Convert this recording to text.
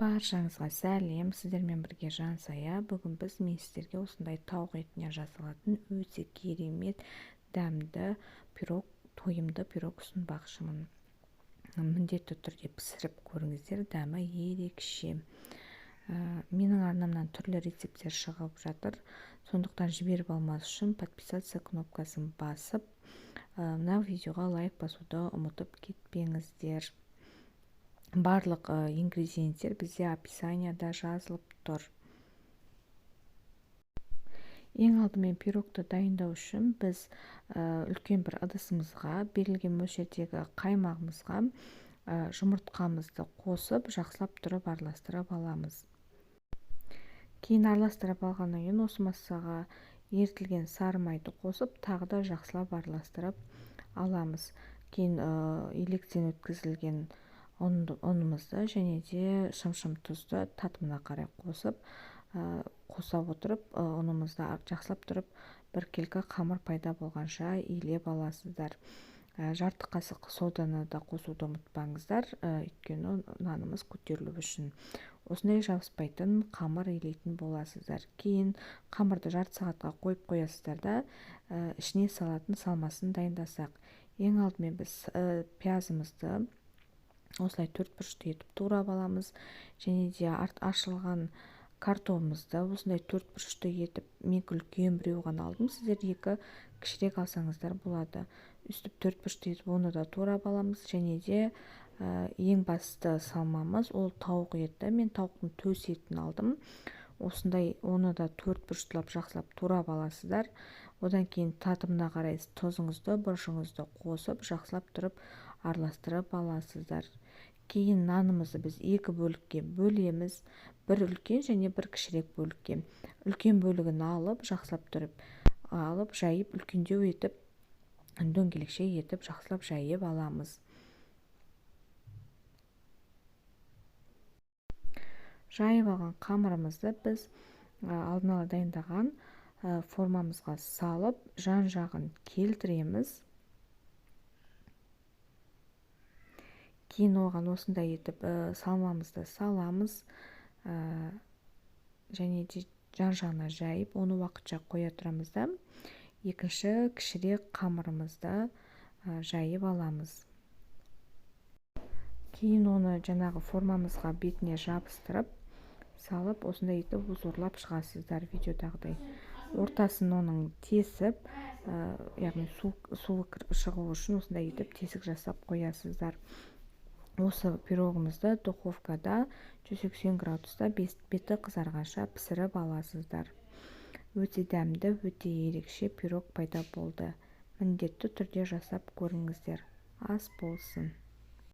Баршаңызға сәлем, сіздермен бірге Жансая. Бүгін біз мен сіздерге осындай тауық етінен жасалатын өте керемет дәмді пирог, тойымды пирог ұсынбақшымын. Міндетті түрде пісіріп көріңіздер, дәмі ерекше. Менің арнамнан түрлі рецепттер шығып жатыр. Сондықтан жіберіп алмас үшін подписаться кнопкасын басып, мына видеоға лайк басуды ұмытып кетпеңіздер. Барлық ингредиенттер бізде описанияда жазылып тұр. Ең алдымен пирогты дайындау үшін біз үлкен бір ыдысымызға берілген мөлшердегі қаймағымызға жұмыртқамызды қосып, жақсылап тұрып араластырып аламыз. Кейін араластырып алғаннан кейін осы массаға ерітілген сары майды қосып, тағы да жақсылап араластырып аламыз. Кейін електен өткізілген ұнымызды және де шымшым тұзды татымына қарай қосып, қоса отырып, ұнымызды жақсылап тұрып біркелкі қамыр пайда болғанша илеп аласыздар. Жарты қасық соданы да қосуды ұмытпаңыздар, өйткені нанымыз көтерілу үшін. Осындай жабыспайтын қамыр илейтін боласыздар. Кейін қамырды жарты сағатқа қойып қоясыздар да, ішіне салатын салмасын дайындасақ. Ең алдымен біз пиязымызды осылай төрт бұрышты етіп турап аламыз. Және де ашылған картонымызды осындай төрт бұрышты етіп, мен үлкен біреу ғана алдым, сіздер екі кішірек алсаңыздар болады. Үстіп төрт бұрышты етіп оны да турап аламыз. Және де ең басты салмамыз ол тауық еті. Мен тауықтың төс етін алдым. Осындай оны да төрт бұрыштылап жақсылап турап аласыздар. Одан кейін татымына қарай тұзыңызды, бұрышыңызды қосып, жақсылап тұрып араластырып аласыздар. Кейін нанымызды біз екі бөлікке бөлеміз. Бір үлкен және бір кішірек бөлікке. Үлкен бөлігін алып, жақсылап тұрып алып, жайып, үлкендеу етіп, дөңгелекше етіп жақсылап жайып аламыз. Жайып алған қамырымызды біз алдын ала дайындаған формамызға салып, жан-жағын келтіреміз. Кейін оған осындай етіп салмамызды саламыз, және де жан-жағына жайып, оны уақытша қоя тұрамыз да, екінші кішірек қамырымызды жайып аламыз. Кейін оны жаңағы формамызға бетіне жабыстырып, салып, осындай етіп узорлап шығасыздар видеодағыдай. Ортасын оның тесіп, яғни суы шығу үшін осындай етіп тесік жасап қоясыздар. Осы пирогымызды духовкада 180 градуста беті қызарғанша пісіріп аласыздар. Өте дәмді, өте ерекше пирог пайда болды. Міндетті түрде жасап көріңіздер. Ас болсын.